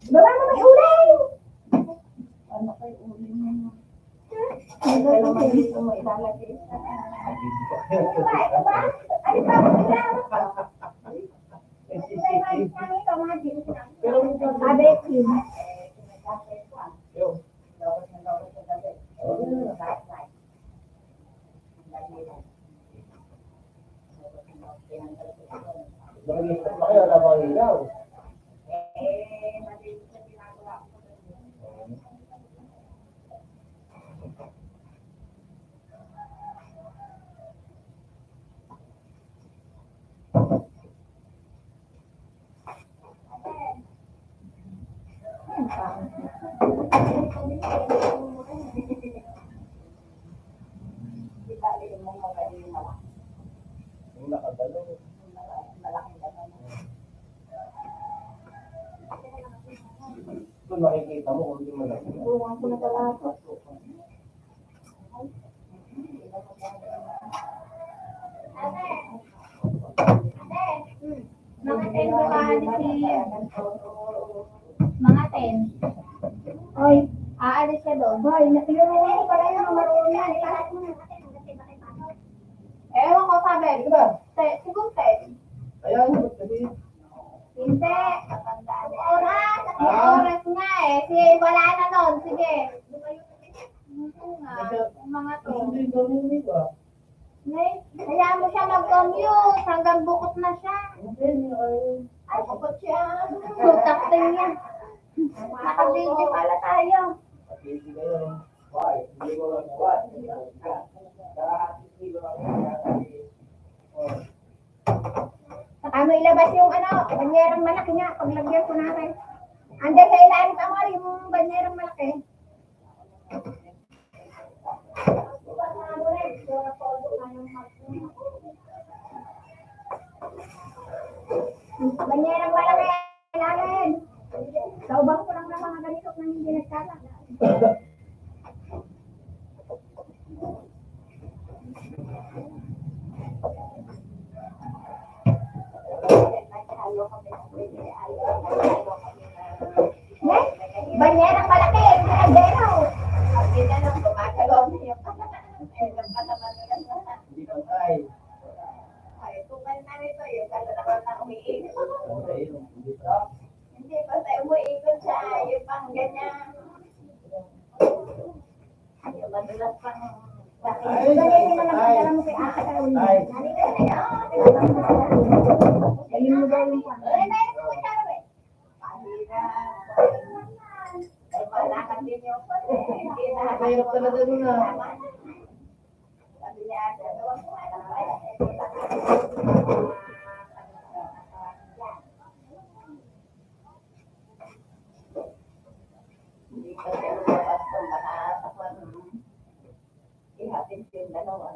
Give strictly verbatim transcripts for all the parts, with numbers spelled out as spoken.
Baba mo may uling! Ano kayo uling mo? Ano ba ito? May lalagay. Ano ba? Ano ba? Pero Abe, Kim. Kung nakabalo. Kung makikita mo, kung di mo na. Kuha ko na pala ito. Mga ten ba ka, Adi? Mga ten. Oy, aalis ka doon. Hoy, nakiulong ko pala yung marunong yan. Ipasok mo na. Ewan ko, sabi. Sige ba? Te, siguro ten. Ayan, sabi. Hindi. Oras. May oras nga eh. Si, wala na nun. Sige. Ano nga? Yung mga to. Hindi, hindi, hindi ba? Nay, hayaan mo siya mag-commute hanggang bukot na siya. Hindi, hindi, ay. Ay, bukot siya. Putang tingin. Naka-video pala tayo. Naka-video kayo. Why? Hindi ko lang, why? Naka-video lang. Oh. Saka mo ilabas yung ano, banyerang malaki nga, paglagyan ko na rin. Andiyan sa ilalim, Amor, yung banyerang malaki. Banyerang malaki ilalim. Saubang ko lang ng mga ganito nang hindi nagkala. Banyerang malaki, ang kaldero. Hindi pantay. Hindi pantay, umuikot siya, yung pang ganyan. Ay, ay, ay. Ay. Mahirap talaga nun, ah. Hindi pa siya lumabas kung baka, ihatid yung dalawa.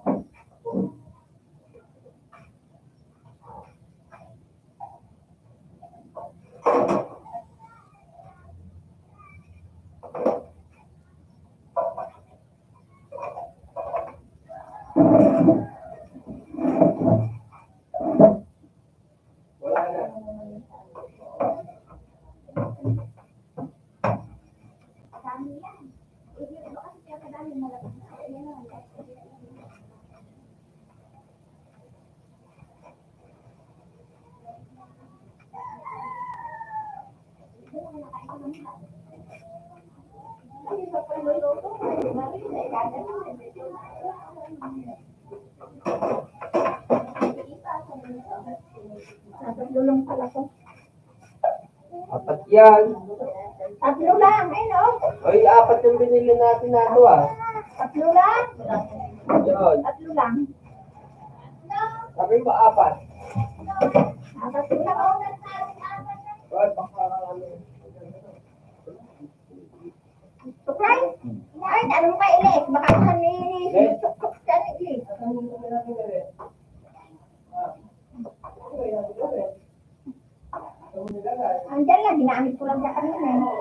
Dapat lulong pala ko. Apat yan. Tatlo lang, eh, no? Ay, apat yung binili natin na ito, ah. Tatlo lang? Yun. Tatlo lang. Sabi mo, apat. Apat lang. Well, baka ano. Tuklay? Ay, ano ka, Ilis? Baka ka ni, ni, tuktok ka ni, Ilis. Andyan lang, ginamit ko lang sa kanina, eh.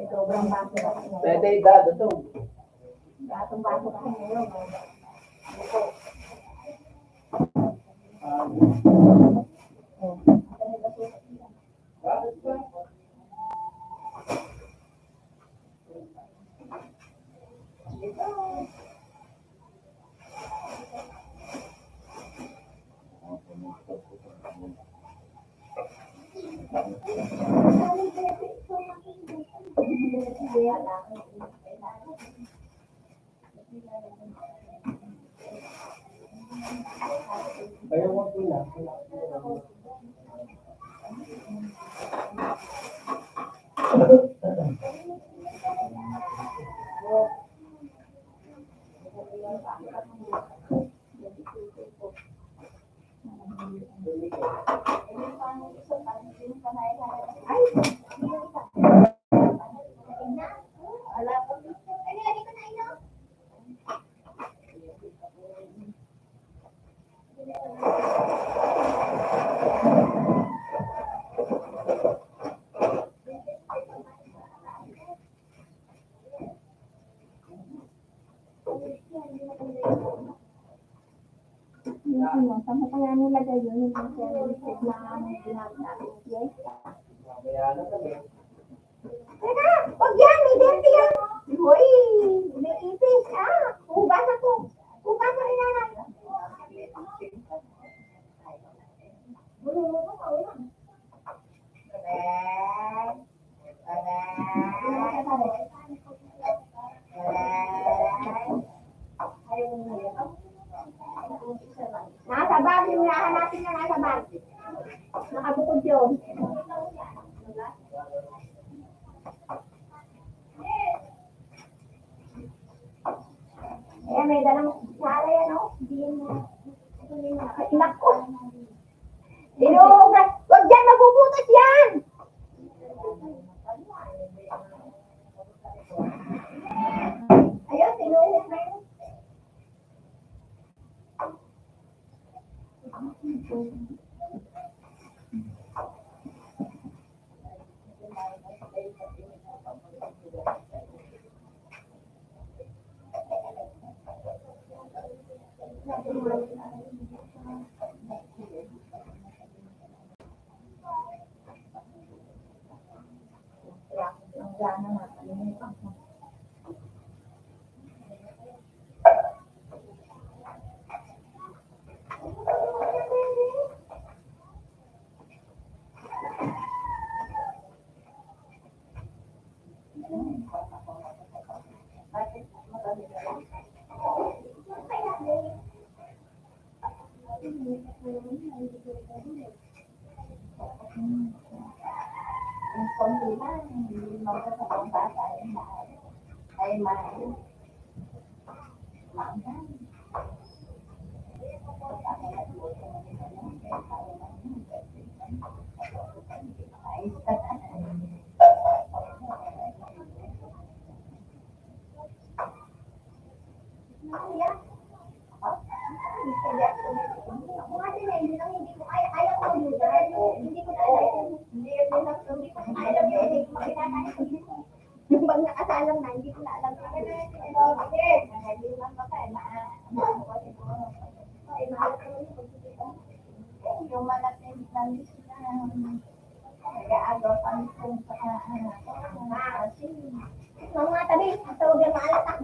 Sobrang baso na kanya. Pwede, dad, ito. Batong baso na kanya yun, eh. Ano, saan mo kaya nilagay yun? Yung kaya listed na nga ng ginagawa ng fiesta. Teka, huwag yan, may dente yan. Hoy, may ipis. Ah, hugasan ko. Hugasan ni nanay. Nasa bag, yung hahanapin niya, nasa bag. Nakabukod yun. Ayan, may dalang sala yan, oh. Ay, naku. Inuuga. Huwag dyan, mabubutas yan. Ayun, sinuhog na yun. Yung bang nakasalang na, hindi ko na alam. Yung malaki ng nag-aagaw pa nitong sa, ah, ah, ah, mga tabi, ang tawag yung maalat, ah.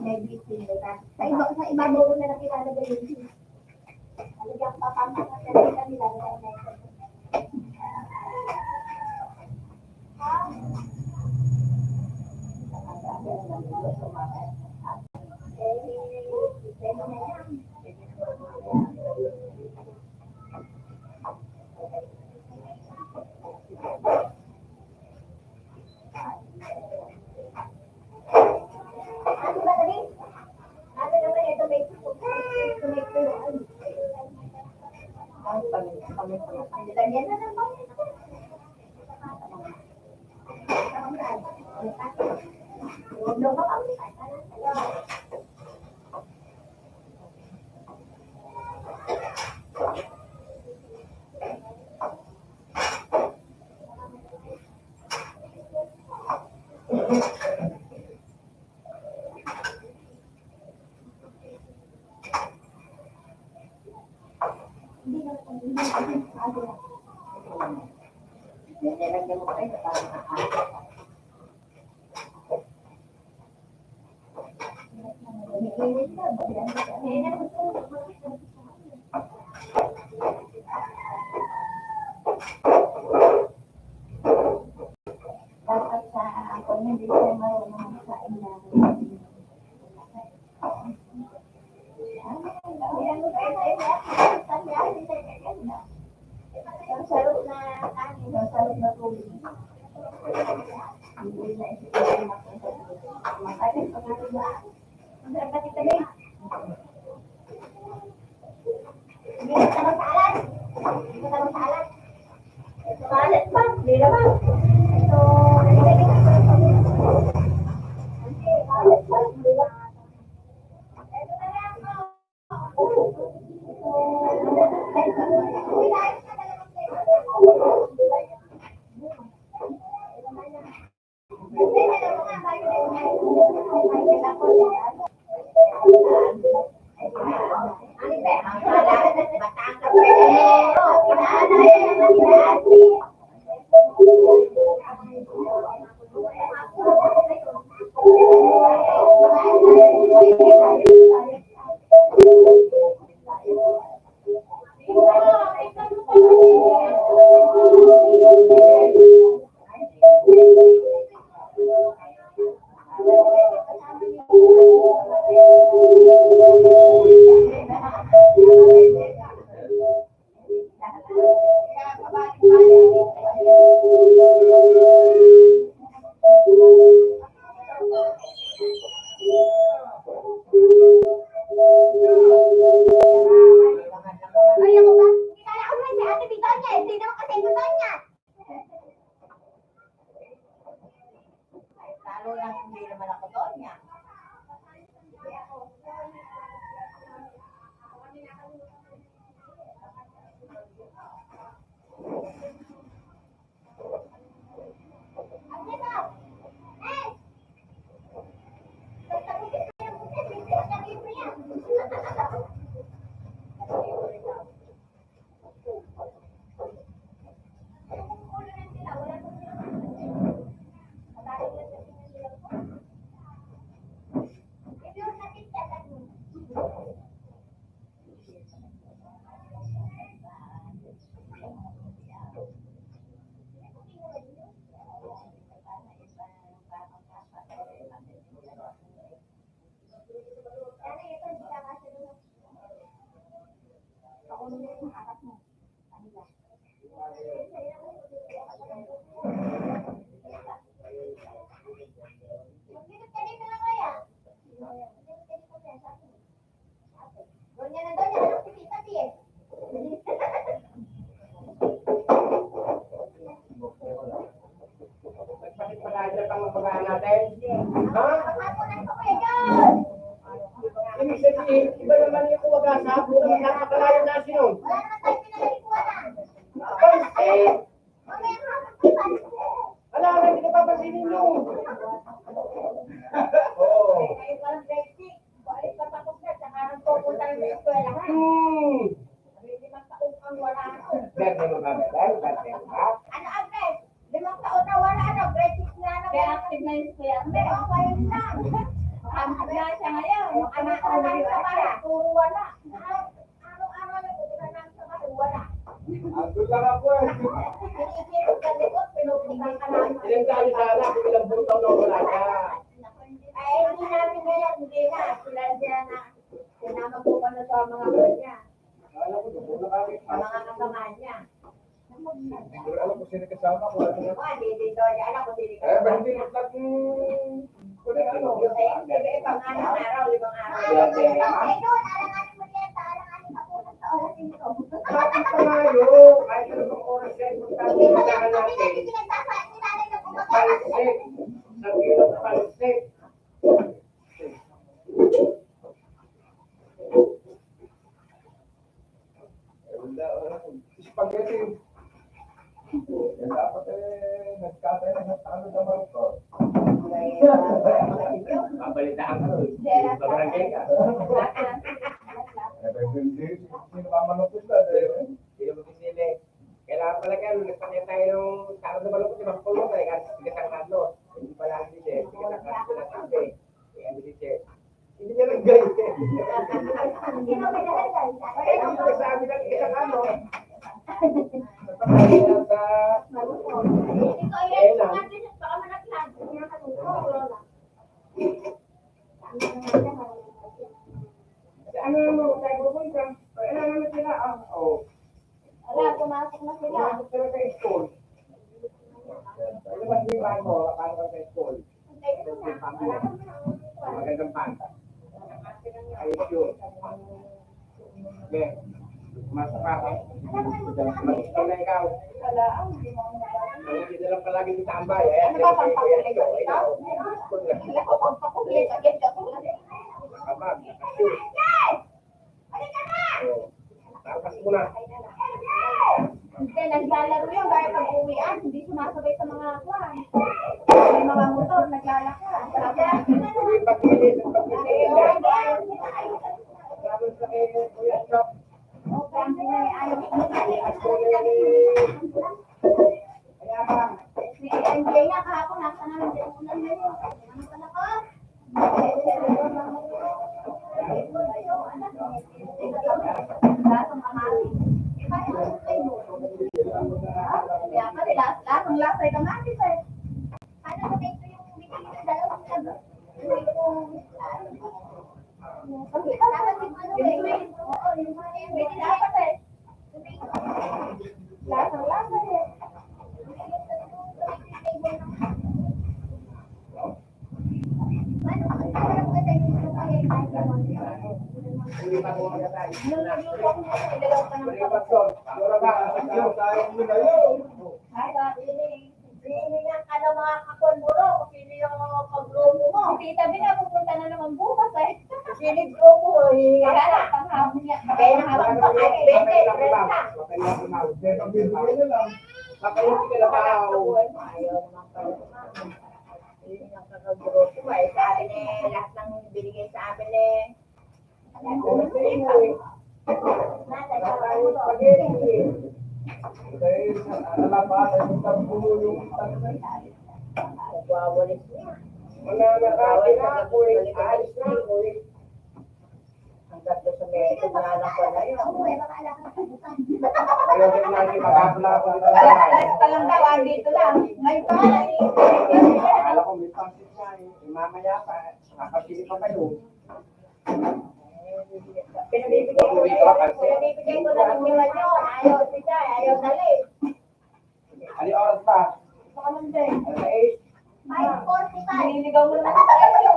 Sa iba, sa ibabaw ko na lang ilalagay yung cheese. Lalagyan ko pa ng kami, lalagyan ko. Dapat sa ako, hindi siya marunong sa inyo. Ang sarap na kanin, ang sarap na tubig. Hindi na isipin na kung sa tubig. Ang sarap na tubig. Hindi ka magkaalat. Hindi ka magkaalat. Ito, alat pa. Hindi naman. Ito, hindi ka magkaalat. Hindi, alat pa. Hindi naman. Ang anak ko na sa bahay, puro wala. Araw-araw lang, puro na sa bahay, wala. Andun lang ako eh. Inisip ka likod, pinupunta ka lang. Ilang taon na anak, ilang buwan na wala ka? Ay, hindi namin ngayon, hindi na. Sila, sila na. Sinama ko pa na sa mga kanya. Kala ko, doon na kami. Ang mga kasama niya. Hindi ko alam kung sino kasama ko. Ano nga? Hindi, hindi, hindi. Alam ko, hindi kasama niya. Eh, hindi ko alam kung, kung ano. Eh, hindi, eh, pangalan araw, limang araw. Ay, doon, alanganin mo yan, alanganin mo sa oras nito. Bakit pa nga yun? Kahit ano pang oras yan, importante yung kailangan natin. Pansit. Sa kilo, pansit. Spaghetti. Yan dapat eh, nagkatay na sa talo sa marito. Mabalitaan ko, sa barangay ka. Eh, pwede hindi, sino mamalapit na, eh? Sino mo pinili? Kailangan pala kayo, nagpakita tayo ng talo sa marito, si Bangkol mo, kaya kasi, sige, San Carlos. Hindi pala ang pinili, sige, San Carlos na sabi. Kaya, hindi siya. Hindi niya lang ganyan. Hindi ko sabi ng isang ano. Sa, baka manatlag. Kasi ano naman, tayo pupunta. Kailangan na sila, ah, oh. Wala, pumasok na sila. Pumasok sila sa school. Ano ba yung iba mo? Paano ka sa school? Magandang panta. Ayos yun. Okay. Pumasok ka. Mag-school na ikaw. Hindi na lang palagi sa tambay. Ayan, ano ba, pampakulit ka ikaw? Ano ba, pampakulit? Agad ka pala. Kapag, Tapos mo na. Hindi, naglalaro yan. Kaya pag uwian, hindi sumasabay sa mga kwan. May mga motor, naglalakad. Sabi, Pag-ilis, pag-ilis. Tapos sa kay Kuya Chop. Okay, ano, At Kuya ni Kaya pa. Si M J nga kahapon, nasa na lang din ulan na yun. Ano pala ko? Lasang kamatis. Kaya pala, las-, lasang lasa yung kamatis eh. Ano ba ito yung dalawang sagot? Dapat yung ano eh. Oo, yung mga yung dapat eh. Lasang-lasa eh. Nung nagluto ako nito, nilagay ko pa ng Ano ba? Ano ba? Ano ba? Ano ba? Sino nga ka na mga kakon mo, no? Sino yung pagluto mo? Si Tita Bina, pupunta na naman bukas, eh. Sino yung grupo mo? Kaya lang, panghapon niya. Kaya lang, pang-, ay, twenty, trenta. Ayaw naman pala. Sino nga kakagrupo mo? Eh, sabi ni, lahat ng binigay sa amin, eh, Nagwawalis niya. Wala na ka, kinakoy, ayos na, koy. Hanggang doon sa may ito, wala na pala yun. Ayaw din natin makakula ako dito. Alas tres pa lang daw, andito lang. May pa. Akala ko may pansit na eh. Mamaya pa, makapili pa kayo. Pinabibigay ko na yun. Pinabibigay ko na lang yung ano. Ayaw, sige, ayaw dali. Ano oras pa? Baka man din. Alas sais. Five forty-five. Nililigaw mo naman sa presyo.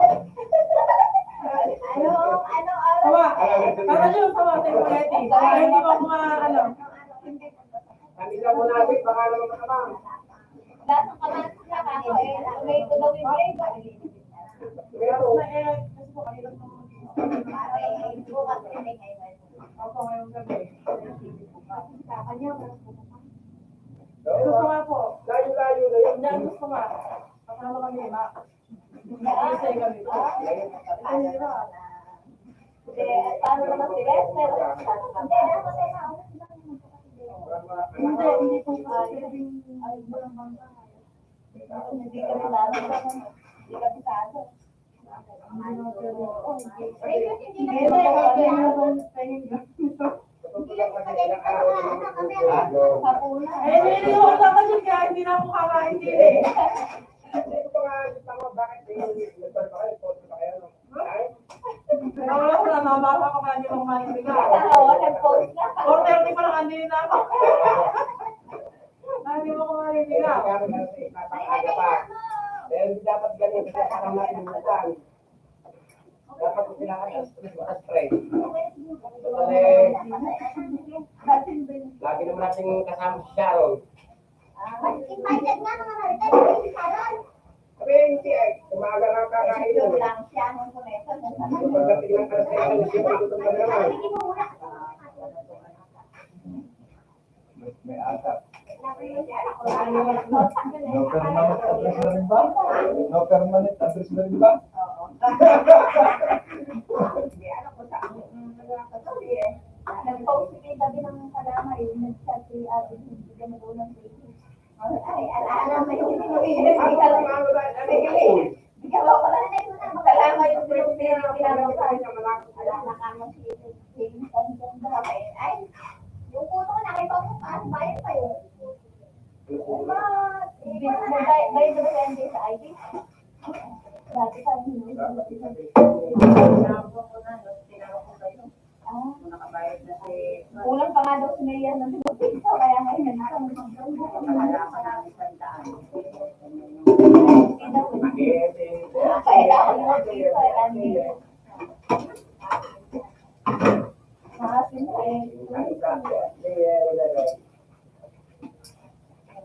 Ano, ano oras? Sama. Alam mo, Ano yung sama sa Moretti? Para hindi mo mga ano. Kami lang muna, baka naman makamang. Lasang kamatis na ako eh. Tomato daw yung flavor. Gusto nga po. Layo-layo na yun. Yan, gusto nga. Kasama kami, ma. Ay, paano naman si Lester? Hindi, hindi po kasi. Hindi kami lalo. Hindi kami sado. Eh, nilihok lang kasi kaya hindi na ako kakain din eh. Nawala ko na, mababa ko, pwede mong maniligaw. Oo, nag-post na. Four thirty pa lang, andito na ako. Pwede mo ko maniligaw. Pero dapat ganun kasi para maibutan. Dapat ko kailangan alas tres, alas tres. Kasi, lagi naman natin kasama si Sharon. Ay, invited nga, mga marites, si Sharon. Sabi, hindi ay, umaga nga kakain. Lang siya, nung kumeto, nung Pagdating ng alas tres, alas siyete, gutom ka na naman. May, may atap. No permanent address na rin ba? No permanent address na rin ba? Nag-post si Kay David ng kadama, eh. Nag-chat si Ate, hindi ka nag-ulang sa iyo. Ay, ala, ala, may hindi mo. Hindi ka lang. Hindi ka lang. Wala na yung mga magkalaman yung pinagpinag-, pinag-, ala, ala, kamo si James, ang ganda. Ay, ay, yung photo ko, nakita ko, parang bayad pa yun. Ba, ba, ba, ba, sa I D? Dati pa, hindi. Ah. Kulang pa nga daw si Mayor ng limang piso, kaya ngayon, nagkakaroon ng kailangan ng isang daan. Kaya ako limang piso, eh, ano. Ah, siyempre.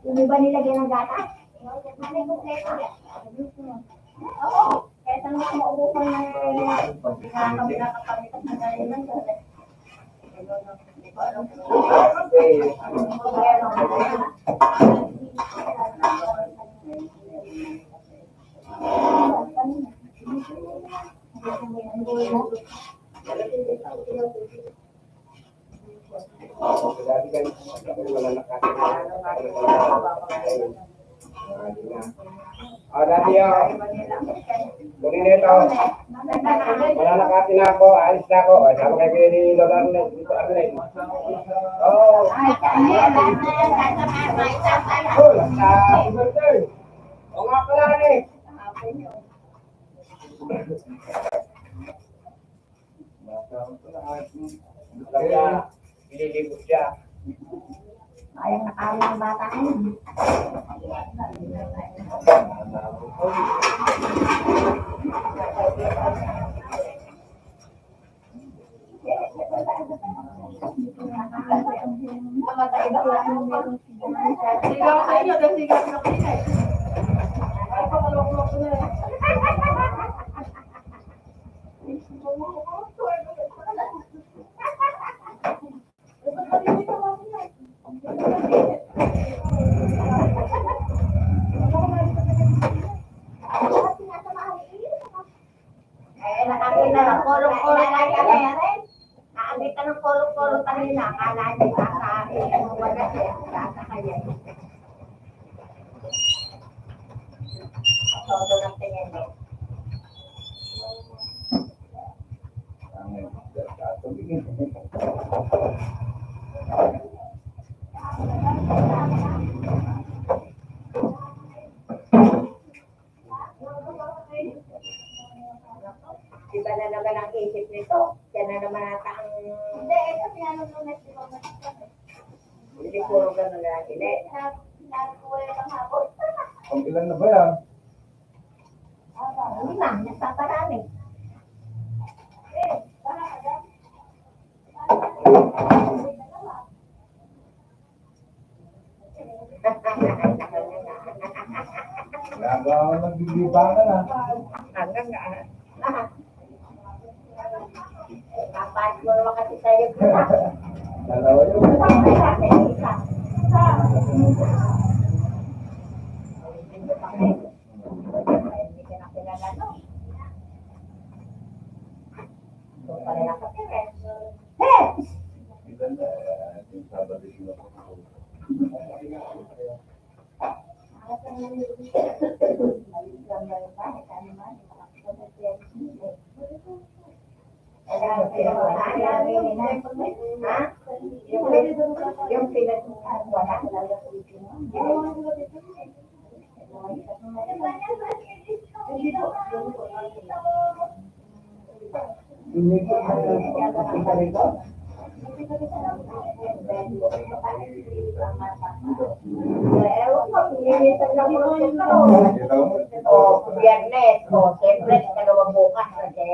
Hindi ba nilagyan ng gatas? Ano yung kompleto niya? Oo. Kaya sa mga maubusan na eh, hindi na kami nakakamitas na dahil lang sa O, dati, o. Kunin na ito. Wala na kasi na ako. Alis na ako. O, sama kayo ni Lola Arnel. Dito, Arnel. O. O, basta. O nga pala, eh. Kaya, nililibot siya. Ay, ang nakari ng bata yun. Namatay daw lang. Sigaw sa inyo, dahil sigaw sa inyo. Ay, pakalok-lok na eh. Eh, nakakita ng kolong-kolong kanina. Nakakita ng kolong-kolong kanina. Akala niya, baka, eh, ano ba na siya? Baka kaya. Todo ng tingin mo. Iba na naman ang isip nito. Yan na naman ata ang... Hindi, eh, kasi ano nung nagsipa-, hindi, puro ganun na lang. Hindi. Pang ilan na ba yan? Lima, nagpaparami. Eh, baka ka dyan. Wala ba akong naglilibangan, ah? Hanggang nga, ah. Papas mo naman kasi tayo. Dalawa yun. Isa, isa, isa. Hindi ka na kilala, no? Ito pala yung kapatid, eh. Hey! Ha? Yung pinag-, yung pinag-, Biyernes, o, siyempre, ikadua bukas, kasi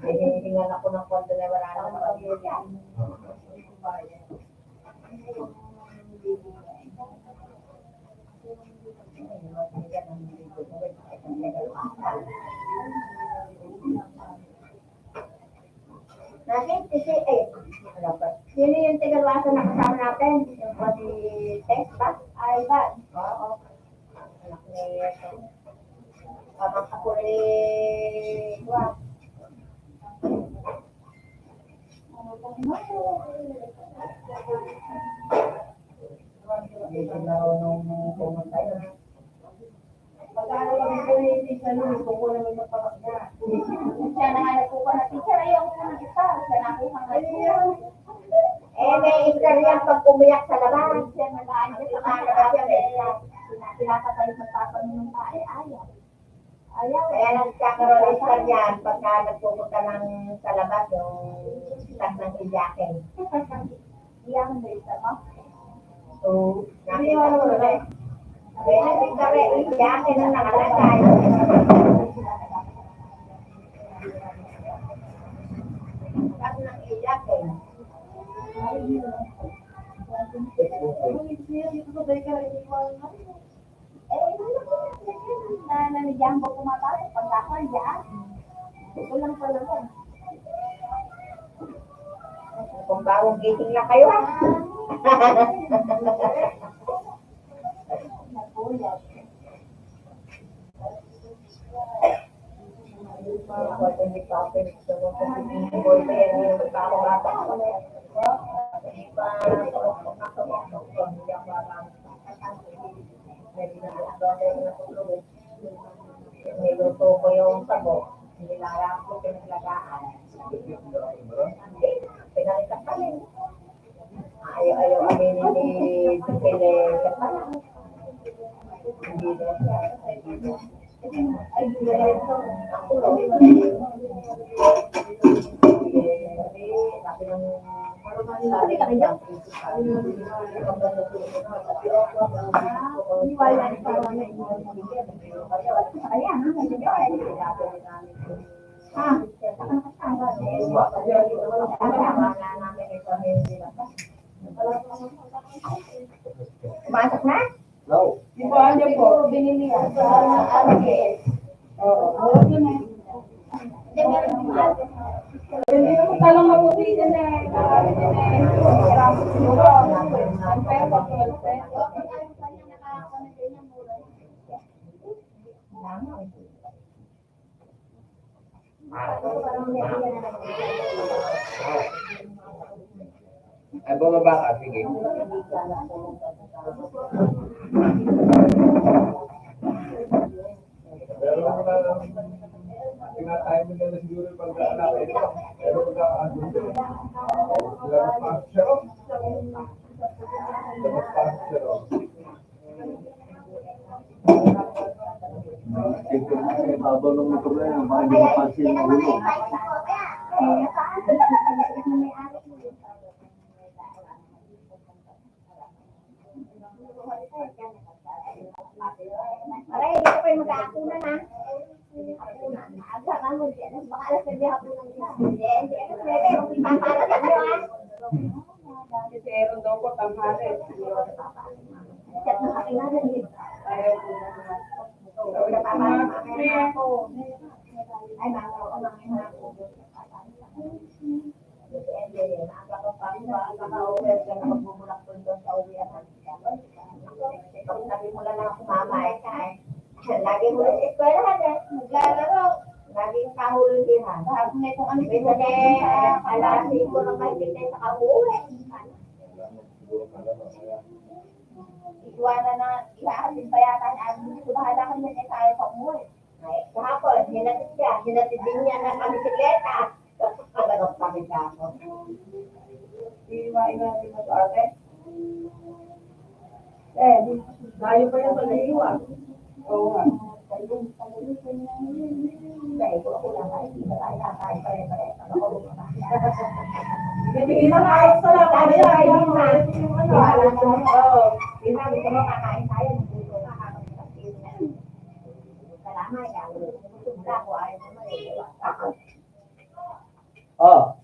Hinihingan ako ng konti na wala naman ang pamilya. Natin, kasi, eh, ano ba? Sino yung tigaluwasan na kasama natin? Yung pati Tess ba? Ay, ba? Oo. Anak ni, ano, pamangka ko ni, wa. Hindi ko marunong pumunta yun. Siya na nga nagkukuha na, "Teacher, ayaw ko ng guitar." Siya na ang isang nagkukuha. Eh, may istorya pag umiyak sa labas. Siya nag-aano sa mga labas, eh. Pinapatay sa papa ng babae, ayaw. Ayaw. Kaya nagkakaroon ng istorya pagka nagpupunta ng sa labas, yung istorya ng iyakin. Iyakin ba yung isa mo? Oo. Nakita ko na eh. Kaya nagkare-, iyakin ang nakalagay. Pag nang iyakin. Eh, na, na ni Jambo pumapasok, pagkakuan, diyan. Kulang pa naman. Kung bagong gising lang kayo, ha? Nagpuyat. Niluto ko yung sabo. Nilalang ko, pinaglagaan. Pinalitan pa rin. Ayaw-ayaw aminin ni Chele. Hindi na siya. Hindi na. Ay, hindi na. Ako lang. Sabi ng, sabi ng, Pumasok na? No. Di ba, ano po? Binili yan sa R T S. Oo. Oo, yun eh. Hindi naman talang maputi din eh. Ang peso, twelve pesos. Ay, bumaba ka. Sige. Pero, ah, tinatay mo na lang siguro pag anak ito. Pero pag anak ito, labas pa siya. Labas pa siya. Ito na yung ibabaw ng motor na yun, baka hindi mapansin ng ulo. Aray, dito kayo mag-aapunan, ha? Aga ka mo dyan. Baka alas nuebe hapon ang gising. Hindi, hindi. Pwede, magpapara sa inyo, ha? Pero daw po, tanghali. Chat na sa akin, ha? Ayaw po na. Ay, mga, mga, mga. Lagi mo lang sa eskwelahan, eh. Naglalaro. Laging kahulugan. Tapos may kung ano, minsan, eh, alas singko na mahigit na sa kauwi. Iwanan na, ihahatid pa yata ni Agnes. Bahala ka naman, eh, tayo pa Hinatid niya, hinatid niya ng bisikleta. Ang nagpakita ako. Iwa, iwa, iwa, ate. Eh, di, tayo pa yung pag-iwa. Oo nga. Hindi na kayo sa lahat. Ano yan? Yung ano, alam mo, oh, yung sabi ko, kakain tayo, nagluto ka, habang kapatid. Salamat, ah. Wala ko, ayaw ko, mali. Oh.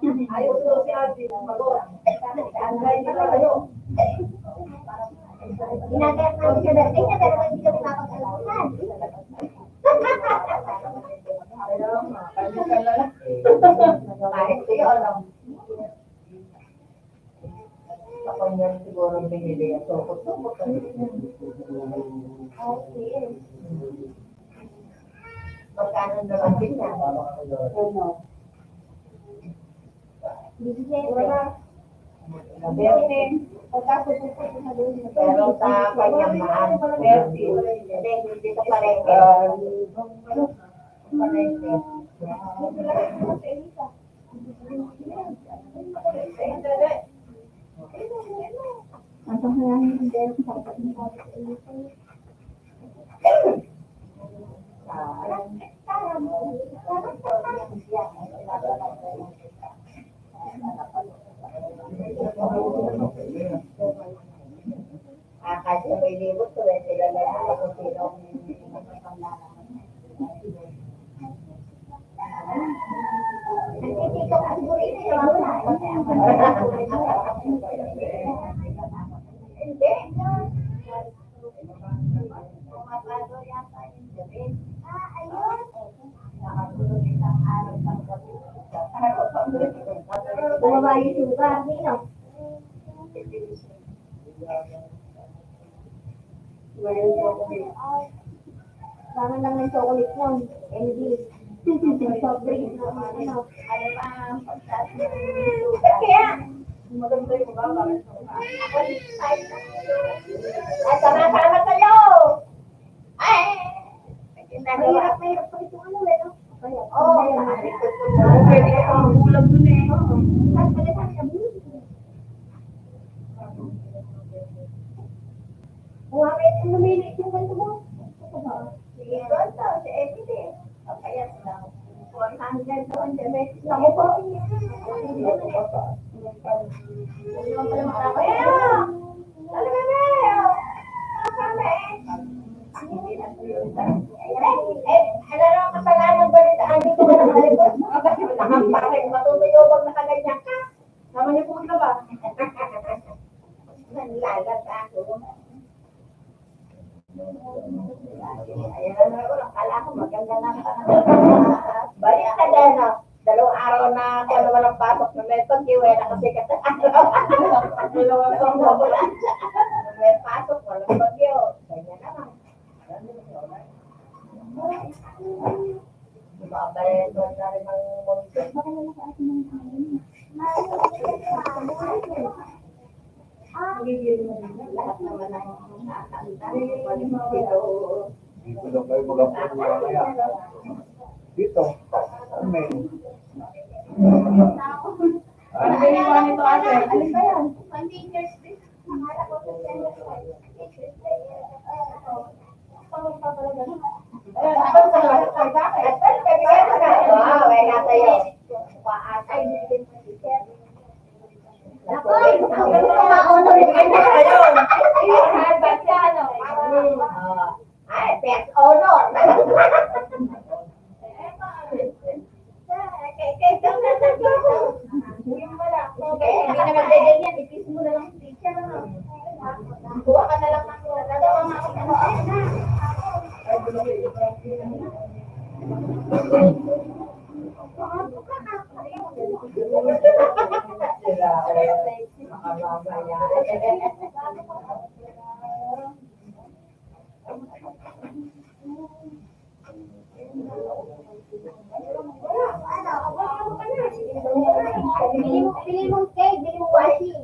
Ayaw ko si Ate, pagod. Ang gaya na kayo. Ginagaya ko naman sa birthday niya, pero hindi kami mapagkalaman. Kahit kayo, ano? Sa kanya siguro binili ang sukot-sukot. Okay. Magkano na lang din yan? Ano? Pero sa kanya, mahal, thirty. Hindi, hindi ka palengke. Palengke. Ah, kasi may libot ko, eh, sila na lang kung sino ang nagpapanggana. Nagtitito ka siguro, eh, sila muna. Hindi. Pumapalo yata yung gabi. Ah, ayun. Bumaba yung sugar, di, no? Meron po ako. Parang lang ng chocolate yun. Candy. Soft drink. Ano pa? Kaya, maganda yung baba. At sama-sama kayo. Ay! Mahirap, mahirap pa itong ano, eh, no? Oo, pwede ka pang bulag dun, eh. Oo. Tapos pala sa akin, bulag. Kung ako yung namili, yung ganito mo. Sige, ito, ito, si Eddie, eh. Papayat lang. One hundred, two hundred. Naku po. Hindi naman pala makakaya. Talaga na, eh. Ang sabi, eh. Eh, eh, ano lang ang kasalanan ba nito? Andito ka na sa likod? Nakapare, matutuyobag na kaganyan ka. Tama niyo po maglaba. Nanlalag ako. Ayan, ano, akala ko maganda na. Balik ka din, no? Dalawang araw na ako na walang pasok na may pag-iwi na kasi kasi araw. Dalawang araw na wala. May pasok, walang bagyo. Ganyan naman. Bumabalik na rin ang mundo. Lahat naman ang nakakita. Dito daw kayo mag-upload mamaya. Dito. Amen. Ano ba yung kuha nito, ate? Ano ba yan? Wow, wala tayo. Ay, best honor. Hindi na magdadali yan. Itis mo na lang, teacher, ano? Kuha ka na lang ng, ano, mga, ano, ano. Pili mo, pili mo cake, pili mo washing.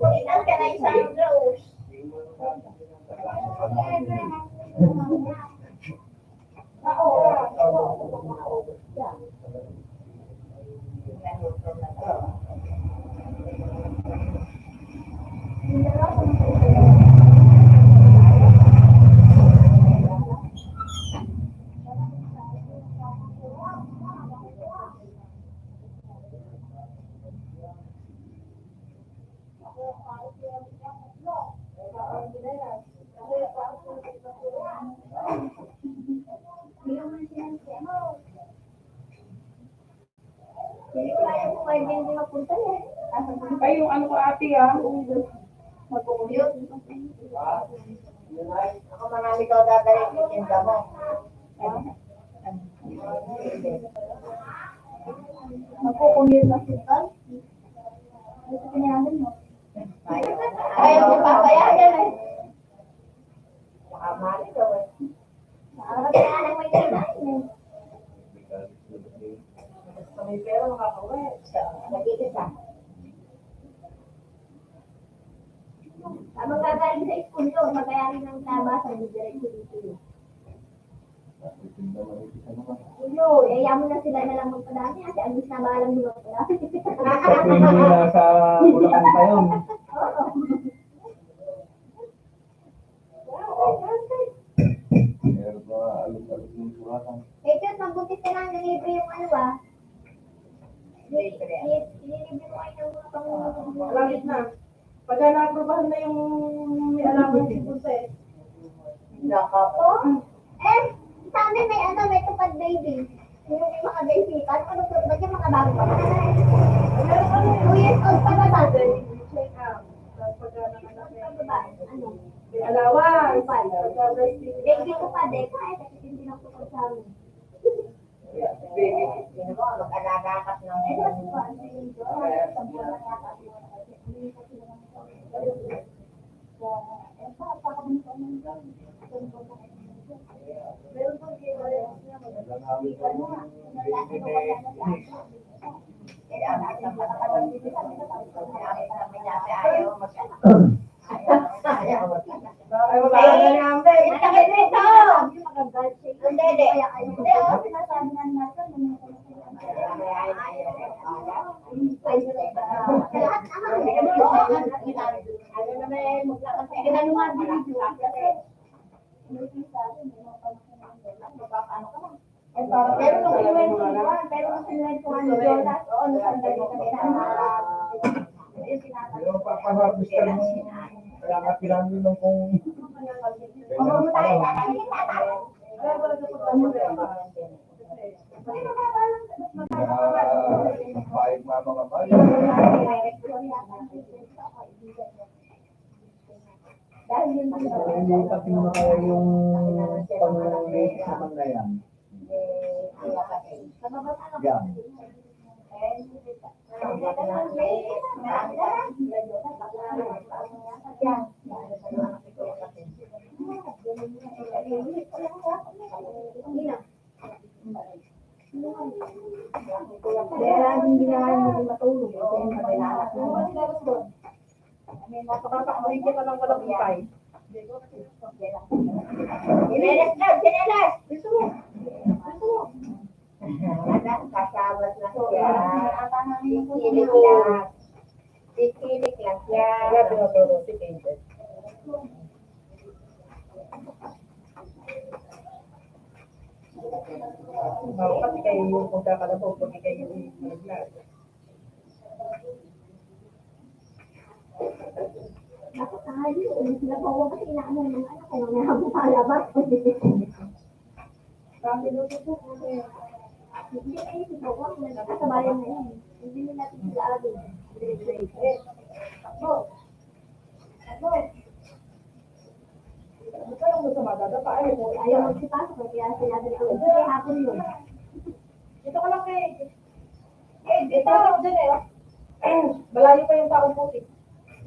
Hindi ko kaya po, kaya hindi mapunta eh. Ay, yung ano ko, ate, ah. Magkukulit. Ako, marami ka dadalhin, itinda mo. Magkukulit na sukal. Ano sa kanya mo? Ayaw ko papayagan eh. Baka mali daw eh. Nakakatawa lang may kailangan eh. Basta may pera, makakauwi. Siya, nag-iisa. Ang magagaling sa school yun, magayarin ng tabas, ang didiretso dito yun. Yun, eh, yaman na sila na lang magpadami, kasi ang gusto na bahalang di magpadami. Pwede na sa Bulacan pa yun. Oo. Pero ba, alos-alos yung suratan. Eh, Diyos, magbuntis ka na, nilibre yung ano, ah. Nilibre. Nilibre mo kayo ng mga pang- Malapit na. Pagka naaprubahan na yung may alaman si Jose. Naka po? Eh, sa amin may ano, may tupad baby. Yung mga baby, paano ka nagtutupad yung mga bago pa? Two years old pa ba ba? Check up. Tapos pagka nanganak na yung ano? May allowance. Pagka breastfeeding. Baby ko pa din. Ay, kasi hindi na po sa amin. Baby, sino mo? Mag-alaga ka ng Ay, wala ka na, Ambe. Ay, wala ka na, Ambe. Hindi, hindi. Hindi, oh, sinasabi nga natin. Ano naman, maglakad ka. Ano nga, binidyo? Kasi, ano yung sabi, hindi mo pa mapapaano ka na. Pero nung kinuwento naman, pero nung kinuwento nga ni Jonas, oo, nung sandali kami na, yung sinasabi. Pero papaharvestan mo, kaya nga pinanginom kong. Ano mo tayo, tatay, tatay? Kaya, ang bayad, mama, nga bayad. Dahil yun, hindi pa pinapaya yung pang-late sa mga yan. Yan. Kaya hindi na nga hindi matulog, eh, kaya yung pag-inaanak mo. Ay, may napakapakbay ka lang walang upay. Chinelas na, chinelas! Gusto mo? Gusto mo? Anak, kasabas na siya. Sikilik lang. Sikilik lang siya. Wala tinuturo si David. Dapat kayo yung pagkakalabog, pag kayo yung naglag. Dapat tayo, ulit na po kasi inaano ng mga anak ko, mga apo palabas. Sabi ko po, kasi hindi kayo si Bawang, nagkakasabayan na yun. Hindi nila sila agad. Ako. Ako. Ikaw lang mo sa madadapa, ay, mo, ayaw magsipasok, kaya sinabi ko, "Sige, hapon yun." Dito ka lang kay, eh, dito, dyan eh. Malayo pa yung taong putik.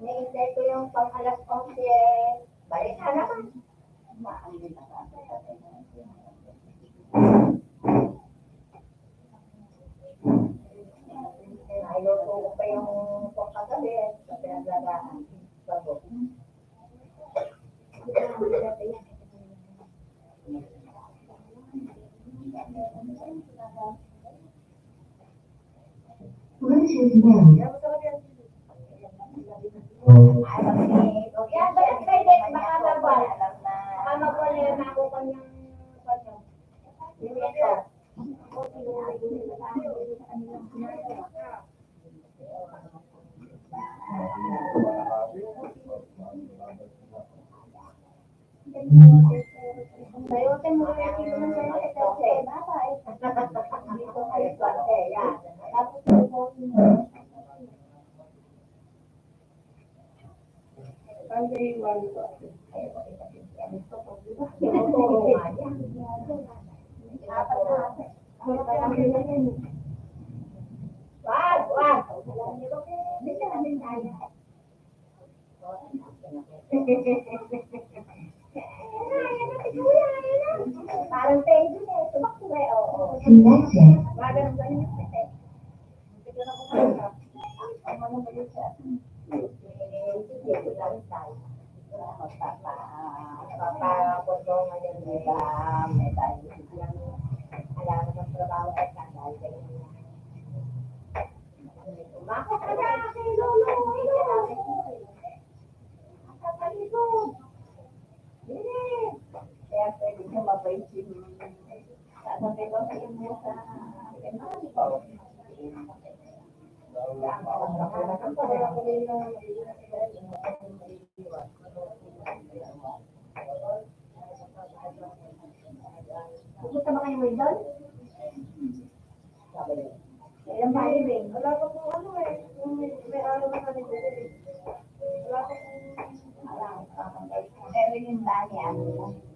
Iniintay ko yung pang alas onse. Balik ka naman. Nailuto ko pa yung pangkagabi sa pinaglagaan. Bago. What is his name? Wag, wag. Parang penguin eh. Tumakbo eh, oo. Sinadyang. Gagano'n, ganyan yung pete. Pupunta ba kayo doon? Ilang tayo, Ben? Wala pa po ano eh. Yung may, may araw na kami dito eh. Wala pa po. Pero yung dami, ano,